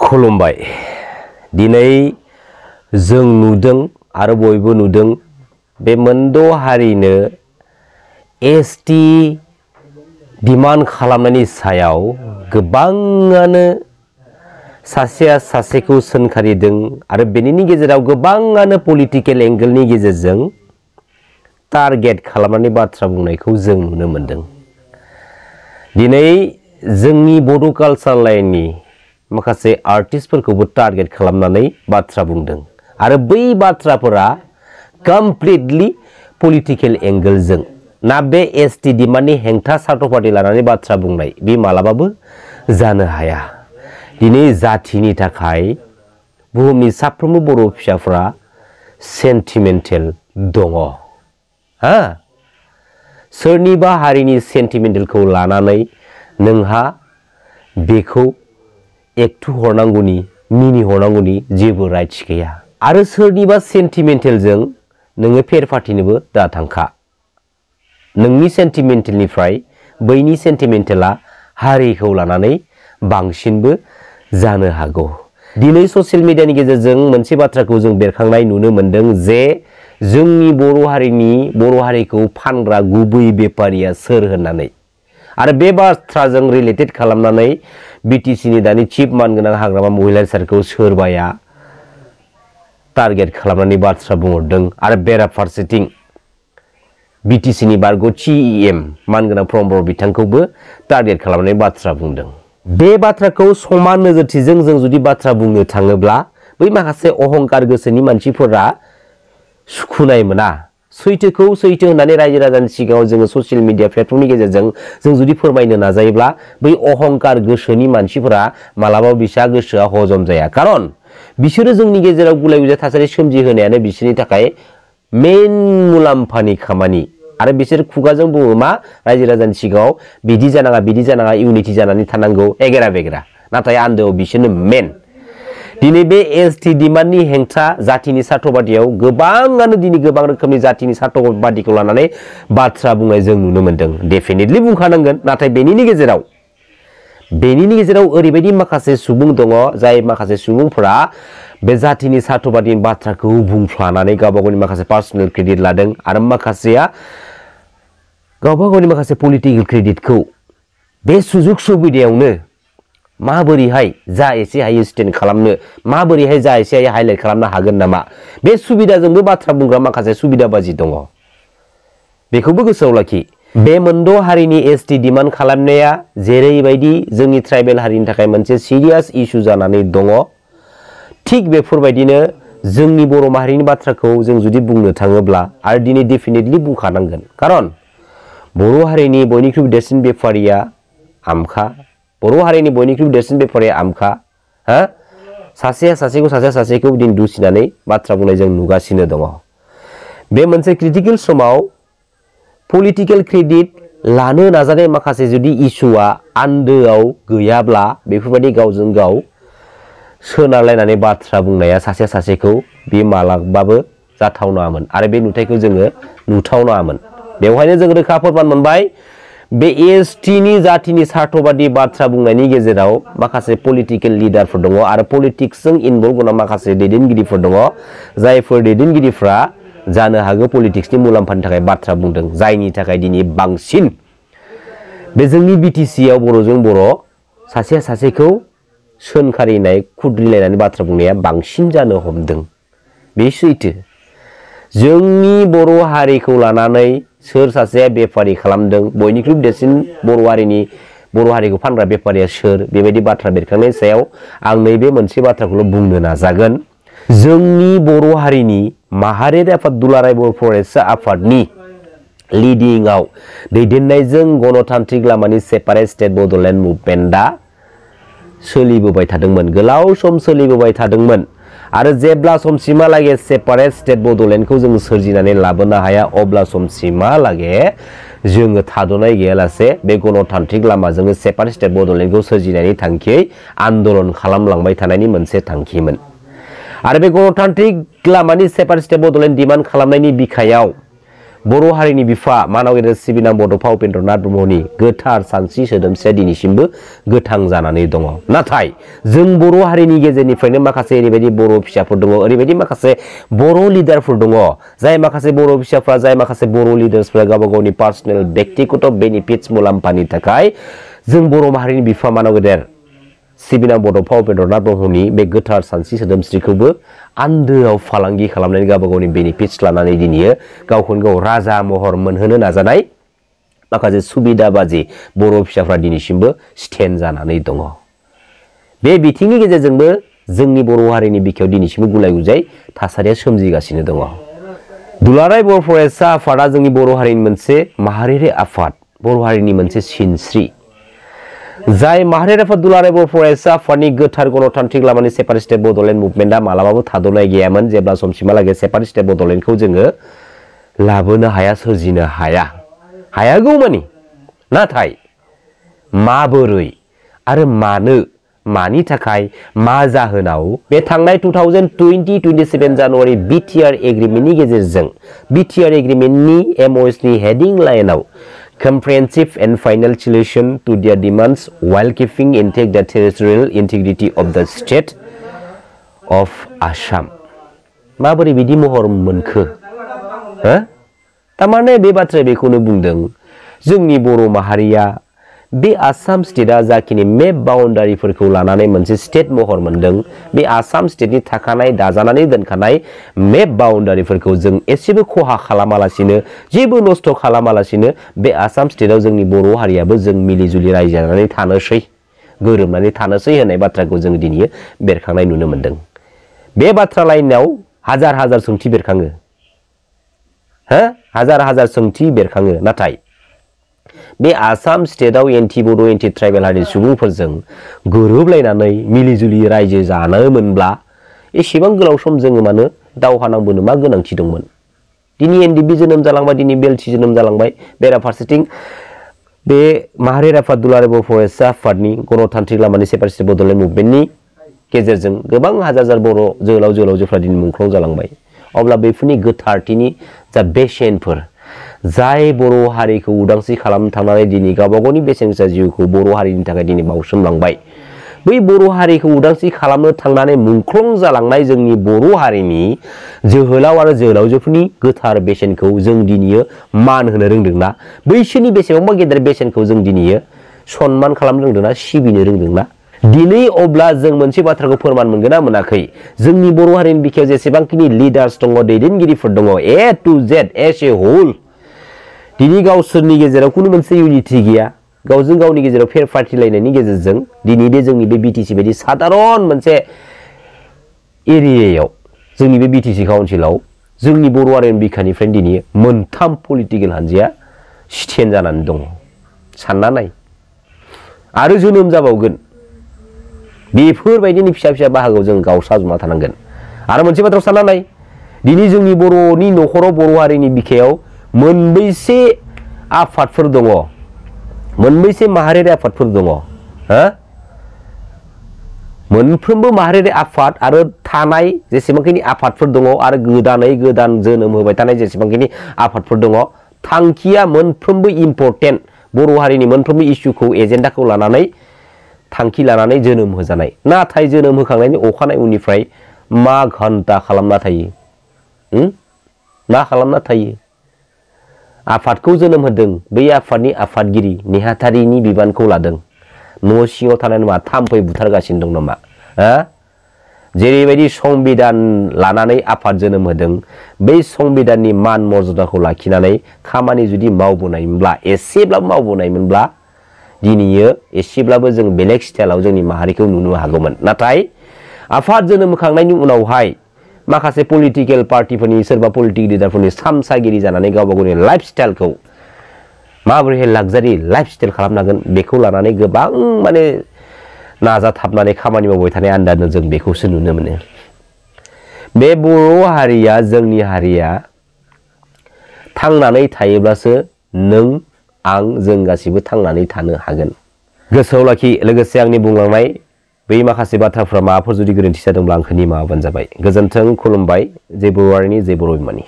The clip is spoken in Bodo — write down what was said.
खुलुमबाय। दिनै जों नुदों आरो बयबो नुदों बे मोनद' हारिनो एसटि डिमान्ड खालामनायनि सायाव गोबाङानो सासेया सासेखौ सोंखारिदों आरो बेनिनि गेजेराव गोबाङानो पलिटिकेल एंगेलनि गेजेरजों टारगेट खालामनानै बाथ्रा बुंनायखौ जों नुनो मोनदों। दिनै जोंनि बड' कालचार लाइननि माखासे आर्टिस्टफोरखौबो टारगेट खालामनानै बाथ्रा बुंदों आरो बै बाथ्राफोरा कमप्लिटलि पलिटिकेल एंगेलजों ना बे एसटि डिमान्डनि हेंथा सार्थ पार्टी लानानै बाथ्रा बुंनाय बे मालाबाबो जानो हाया। दिनै जाथिनि थाखाय बुहुमनि साफ्रोमबो बर' फिसाफ्रा सेन्टिमेन्टेल दङ। सोरनिबा हारिनि सेन्टिमेन्टेलखौ लानानै नोंहा बेखौ एकटु हरनांगौनि मिनि हरनांगौनि जेबो राइट्स गैया आरो सोरनिबा सेन्टिमेन्टेलजों नोङो फेर फाथिनोबो दा थांखा। नोंनि सेन्टिमेन्टेलनिफ्राय बैनि सेन्टिमेन्टेला हारिखौ लानानै बांसिनबो जानो हागौ। दिनै ससियेल मिडियानि गेजेरजों मोनसे बाथ्राखौ जों बेरखांनाय नुनो मोनदों जे जोंनि बर' हारिखौ फानग्रा गुबै बेपारिया सोर होननानै आरो बे बाथ्राजों रिलेटेड खालामनानै बिटिसिनि दानि चिफ मानगोनां हाग्रामा महिला सारखौ सोरबाया टारगेट खालामनानै बाथ्रा बुंहरदों आरो बेराफारसेथिं बिटिसिनि बारग' CEM मानगोनां प्रमद बर' बिथांखौबो टारगेट खालामनानै बाथ्रा बुंदों। बे बाथ्राखौ समान नोजोरथिजों जों जुदि बाथ्रा बुंनो थाङोब्ला बै माखासे अहंकार गोसोनि मानसिफोरा सुखुनाय मोना। सैथोखौ सैथो होननानै रायजो राजानि सिगाङाव जोङो ससियेल मिडिया प्लेटफर्मनि गेजेरजों जों जुदि फोरमायनो नाजायोब्ला बै अहंकार गोसोनि मानसिफोरा मालाबा बिसा गोसोआ हजम जाया। खारन बिसोरो जोंनि गेजेराव गुलाय गुजाय थासारि सोमजिहोनायानो बिसोरनि थाखाय मेन मुलाम्फानि खामानि आरो बिसोर खुगाजों बुङो मा रायजो राजानि सिगाङाव बिदि जानाङा इउनिटि जानानै थानांगौ एगेरा बेगेरा, नाथाय आन्दोआव बिसोरनो मेन। दिनै बे एसटि डिमान्डनि हेंथा जातिनि सार्थ बादियाव गोबाङानो दिनै गोबां रोखोमनि जातिनि सार्थ बादिखौ लानानै बाथ्रा बुंनाय जों नुनो मोनदों। डेफिनेटलि बुंखानांगोन, नाथाय बेनिनि गेजेराव ओरैबायदि माखासे सुबुं दङ जाय माखासे सुबुंफोरा बे जातिनि सार्थ बादिनि बाथ्राखौ बुंफ्लानानै गावबा गावनि माखासे पार्सनेल क्रेडिट लादों आरो माखासेया गावबा गावनि माखासे पलिटिकेल क्रेडिटखौ बे सुजुग सुबिदायावनो माबोरैहाय जा एसे हायो स्टेन्ड खालामनो, माबोरैहाय जा एसे हायो हाइलाइट खालामनो हागोन नामा, बे सुबिदाजोंबो बाथ्रा बुंग्रा माखासे सुबिदाबाजि दङ। बेखौबो गोसोआव लाखि। बे मोनद' हारिनि एसटि डिमान्ड खालामनाया जेरैबायदि जोंनि ट्राइबेल हारिनि थाखाय मोनसे सिरियास इस्यु जानानै दङ, थिग बेफोरबायदिनो जोंनि बर' माहारिनि बाथ्राखौ जों जुदि बुंनो थाङोब्ला आरो दिनै डेफिनेटलि बुंखानांगोन। खारन बर' हारिनि बयनिख्रुइबो देरसिन बेफारिया आमखा, बर' हारिनि बयनिख्रुइबो देरसिन बेफारिया आमखा। सासेया सासेखौ दिन दुसिनानै बाथ्रा बुंनाय जों नुगासिनो दङ। बे मोनसे क्रिटिकेल समाव पलिटिकेल क्रेडिट लानो नाजानाय माखासे जुदि इस्युआ आन्दोआव गैयाब्ला बेफोरबायदि गावजों गाव सोनारलायनानै बाथ्रा बुंनाया सासेया सासेखौ बे मालाबाबो जाथावनामोन आरो बे नुथायखौ जोङो नुथावनामोन। बेवहायनो जों रोखा फोरमान मोनबाय बे एसटिनि जातिनि सार्थबादि बाथ्रा बुंनायनि गेजेराव माखासे पलिटिकेल लिडारफोर दङ आरो पलिटिक्सजों इनभल्भ गोनां माखासे दैदेनगिरिफोर दङ, जायफोर दैदेनगिरिफ्रा जानो हागौ पलिटिक्सनि मुलाम्फानि थाखाय बाथ्रा बुंदों, जायनि थाखाय दिनै बांसिन बे जोंनि बिटिसिआव बर'जों बर' सासेया सासेखौ सोंखारिनाय खुद्रिलायनानै बाथ्रा बुंनाया बांसिन जानो हमदों। बे सैथो। जोंनि बर' हारिखौ लानानै सोर सासेया बेफारि खालामदों, बयनिख्रुइबो देरसिन बर' हारिखौ फानग्रा बेफारिया सोर, बेबायदि बाथ्रा बेरखांनायनि सायाव आं नैबे मोनसे बाथ्राखौल' बुंनो नाजागोन। जोंनि बर' हारिनि माहारियारि आफाद दुलाराय बर' फरायसा आफादनि लिडिंआव दैदेननायजों गणतान्त्रिक लामानि सेपारेट स्टेट बड'लेण्ड मुभमेन्टआ सोलिबोबाय थादोंमोन, गोलाव सम सोलिबोबाय थादोंमोन आरो जेब्ला समसिमहालागै सेपारेट स्टेट बड'लेण्डखौ जों सोरजिनानै लाबोनो हाया अब्ला समसिमहालागै जोङो थाद'नाय गैयालासे बे गणतान्त्रिक लामाजोंनो सेपारेट स्टेट बड'लेण्डखौ सोरजिनायनि थांखियै आन्दलन खालामलांबाय थानायनि मोनसे थांखिमोन। आरो बे गणतान्त्रिक लामानि सेपारेट स्टेट बड'लेण्ड डिमान्ड खालामनायनि बिखायाव बर' हारिनि बिफा मानाव गेदेर सिबिनां बड'फा उपेन्द्रनाथ ब्रह्मनि गोथार सानस्रि सोदोमस्रिया दिनैसिमबो गोथां जानानै दङ। नाथाय जों बर' हारिनि गेजेरनिफ्रायनो माखासे ओरैबायदि बर' फिसाफोर दङ, ओरैबायदि माखासे बर' लिडारफोर दङ, जाय माखासे बर' फिसाफ्रा, जाय माखासे बर' लिडार्सफोरा गावबा गावनि पार्सनेल व्यक्तिगत बेनिफिट्स मुलाम्फानि थाखाय जों बर' माहारिनि बिफा मानाव गेदेर सिबिनां बड'फा उपेन्द्रनाथ ब्रह्मनि बे गोथार सानस्रि सोदोमस्रिखौबो आन्दोआव फालांगि खालामनानै गावबा गावनि बेनिफिट्स लानानै दिनै गावखौनो गाव राजा महर मोनहोनो नाजानाय माखासे सुबिदाबाजि बर' फिसाफ्रा दिनैसिमबो स्टेन्ड जानानै दङ। बे बिथिंनि गेजेरजोंबो जोंनि बर' हारिनि बिखायाव दिनैसिमबो गुलाय गुजाय थासारिया सोमजिगासिनो दङ। दुलाराय बर' फरायसा आफादा जोंनि बर' हारिनि मोनसे माहारियारि आफाद, बर' हारिनि मोनसे सिनस्रि, जाय माहारियारि आफाद दुलाराय बर' फरायसा आफादनि गोथार गणतान्त्रिक लामानि सेपारेटिस्ट बड'लेण्ड मुभमेन्टआ मालाबाबो थाद'नाय गैयामोन जेब्ला समसिमहालागै सेपारेटिस्ट बड'लेण्डखौ जोङो लाबोनो हाया, सोरजिनो हायागौमानि। नाथाय माबोरै आरो मानो, मानि थाखाय, मा जाहोनाव बे थांनाय 2020-27 जानुवारि बिटिआर एग्रिमेन्टनि गेजेरजों बिटिआर एग्रिमेन्टनि एमअएसनि हेडिं लाइनाव comprehensive and final solution to their demands while keeping intact the territorial integrity of the state of Assam। माबोरै बिदि महर मोनखो? तारमाने बे बाथ्राया बेखौनो बुंदों, जोंनि बर' माहारिया बे आसाम स्टेटआ जाखिनि मेप बाउन्डारिफोरखौ लानानै मोनसे स्टेट महर मोनदों, बे आसाम स्टेटनि थाखानाय दाजानानै दोनखानाय मेप बाउन्डारिफोरखौ जों एसेबो खहा खालामालासिनो, जेबो नस्थ' खालामालासिनो बे आसाम स्टेटआव जोंनि बर' हारियाबो जों मिलिजुलि रायजो जानानै थानोसै, गोरोबनानै थानोसै होननाय बाथ्राखौ जों दिनै बेरखांनाय नुनो मोनदों। बे बाथ्रा लाइनाव हाजार हाजार सोंथि बेरखाङो, हाजार हाजार सोंथि बेरखाङो। नाथाय बे आसाम स्टेटआव एन्टि बड' एन्टि ट्राइबेल हारिनि सुबुंफोरजों गोरोबलायनानै मिलिजुलि रायजो जानो मोनब्ला एसेबां गोलाव सम जोङो मानो दावहा नांबोनो मा गोनांथि दंमोन? दिनै एनडिबि जोनोम जालांबाय, दिनै बेलटि जोनोम जालांबाय, बेराफारसेथिं बे माहारियारि आफाद दुलाराय बर' फरायसा आफादनि गणतान्त्रिक लामानि सेपारेटिस्ट बड'लेण्ड मुभमेन्टनि गेजेरजों गोबां हाजार हाजार बर' जोहोलाव जोहोलावजोफ्रा दिनै मुंख्लं जालांबाय। अब्ला बेफोरनि गोथारथिनि जा बेसेनफोर, जाय बर' हारिखौ उदांस्रि खालामनो थांनानै दिनै गावबा गावनि बेसेन गोसा जिउखौ बर' हारिनि थाखाय दिनै बावसोमलांबाय, बै बर' हारिखौ उदांस्रि खालामनो थांनानै मुंख्लं जालांनाय जोंनि बर' हारिनि जोहोलाव आरो जोहोलावजोफोरनि गोथार बेसेनखौ जों दिनै मान होनो रोंदोंना? बैसोरनि बेसेबांबा गेदेर बेसेनखौ जों दिनै सनमान खालामनो रोंदोंना, सिबिनो रोंदोंना? दिनै अब्ला जों मोनसे बाथ्राखौ फोरमान मोनगोन ना मोनाखै? जोंनि बर' हारिनि बिखायाव जेसेबांखिनि लिडार्स दङ, दैदेनगिरिफोर दङ, A to Z as a whole, दिनै गावसोरनि गेजेराव खुनु मोनसे इउनिटि गैया, गावजों गावनि गेजेराव फेर फाथिलायनायनि गेजेरजों दिनै बे जोंनि बे बिटिसि बायदि साधारन मोनसे एरियायाव, जोंनि बे बिटिसि काउन्सिलाव जोंनि बर' हारिनि बिखानिफ्राय दिनै मोनथाम पलिटिकेल हानजाया स्टेन्ड जानानै दङ। सानना नाय, आरो जोनोम जाबावगोन। बेफोरबायदिनि फिसा फिसा बाहागोआव जों गावस्राजोबना थानांगोन। आरो मोनसे बाथ्रा सानना नाय, दिनै जोंनि बर'नि न'खराव बर' हारिनि बिखायाव मोनबैसे आफादफोर दङ, मोनबैसे माहारियारि आफादफोर दङ? मोनफ्रोमबो माहारियारि आफाद आरो थानाय जेसेबांखिनि आफादफोर दङ आरो गोदानै गोदान जोनोम होबाय थानाय जेसेबांखिनि आफादफोर दङ, थांखिया मोनफ्रोमबो इम्परटेन्ट बर' हारिनि मोनफ्रोमबो इस्युखौ एजेन्डाखौ लानानै थांखि लानानै जोनोम होजानाय। नाथाय जोनोम होखांनायनि अखानाय उननिफ्राय मा घन्टा खालामना थायो? मा खालामना थायो? आफादखौ जोनोम होदों, बै आफादनि आफादगिरि नेहाथारिनि बिबानखौ लादों, न' सिङाव थानाय नामा थाम्फै बुथारगासिनो दं नामा? जेरैबायदि संबिधान लानानै आफाद जोनोम होदों, बै संबिधाननि मान मर्यादाखौ लाखिनानै खामानि जुदि मावबोनायमोनब्ला, एसेब्लाबो मावबोनायमोनब्ला दिनैयो एसेब्लाबो जों बेलेग स्टाइलाव जोंनि माहारिखौ नुनो हागौमोन। नाथाय आफाद जोनोम होखांनायनि उनावहाय माखासे पलिटिकेल पार्टिफोरनि सोरबा पलिटिकेल लिडारफोरनि सामसागिरि जानानै गावबा गावनि लाइफ स्टाइलखौ माबोरैहाय लाक्जारि लाइफ स्टाइल खालामनांगोन बेखौ लानानै गोबां माने नाजाथाबनानै खामानि मावबाय थानाय आन्दाजजों जों बेखौसो नुनो मोनो। बे बर' हारिया, जोंनि हारिया थांनानै थायोब्लासो नों आं जों गासिबो थांनानै थानो हागोन। गोसोआव लाखि, लोगोसे आंनि बुंलांनाय बै माखासे बाथ्राफ्रा माबाफोर जुदि गोरोन्थि जादोंब्ला आंखौ निमाहा होबानो जाबाय। गोजोन्थों, खुलुमबाय। जय बर' हारिनि, जय बर' बिमानि।